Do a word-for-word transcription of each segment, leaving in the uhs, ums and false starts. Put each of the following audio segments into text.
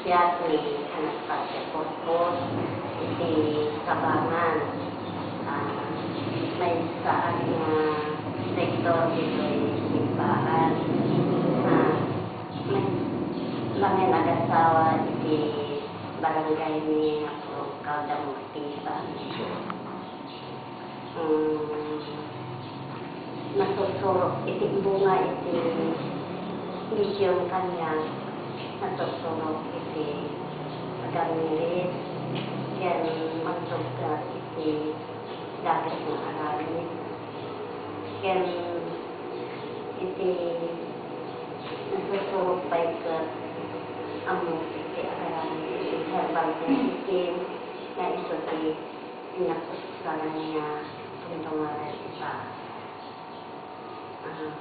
Siak ni anak Padre Corpus iti Sabangan. Ah, maysaak nga rektor ditoy simbahan. Ah, may, laeng agasawa iti barangay mi nga Purong Cauda, Morticia. Mm, nasursurok iti bunga iti mision kaniak, nasursurok iti agammirit, ken mangtugkad iti dagiti nga aramid, ken iti nasursurok pay ket ammo iti agaramid iti herbal medicine nga isu ti Pinakutsaran nga tungtungan ita. Ah,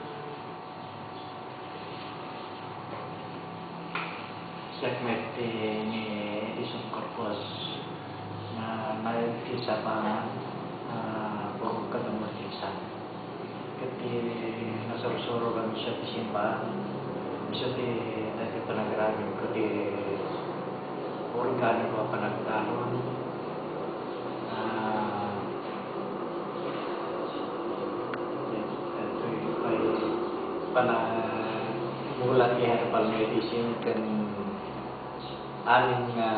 Siak met ti ni Edison Corpus nga naay ti Sabangan, ah, Purong Cauda, Morticia. Ket ti nasursurokan siak ti simbahan, isu ti daytoy panagramin ko ti organiko a panagtalon. Ah, daytoy pay panagmula ti herbal medicine ken amin nga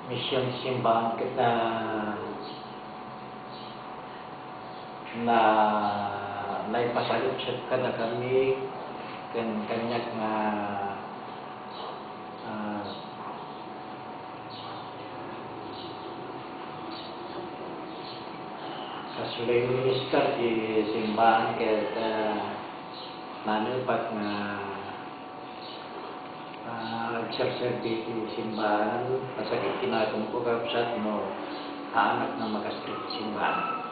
mision simbahan ket, ah, na, naipasaludsod kadakami ken kaniak nga, ah, kas lay minister ti simbahan ket, ah, nanepak nga Ah, agserserbi ti simbahan, kasakit ti nakemko, kabsat, no, haanak nga makasakit ti simbahan.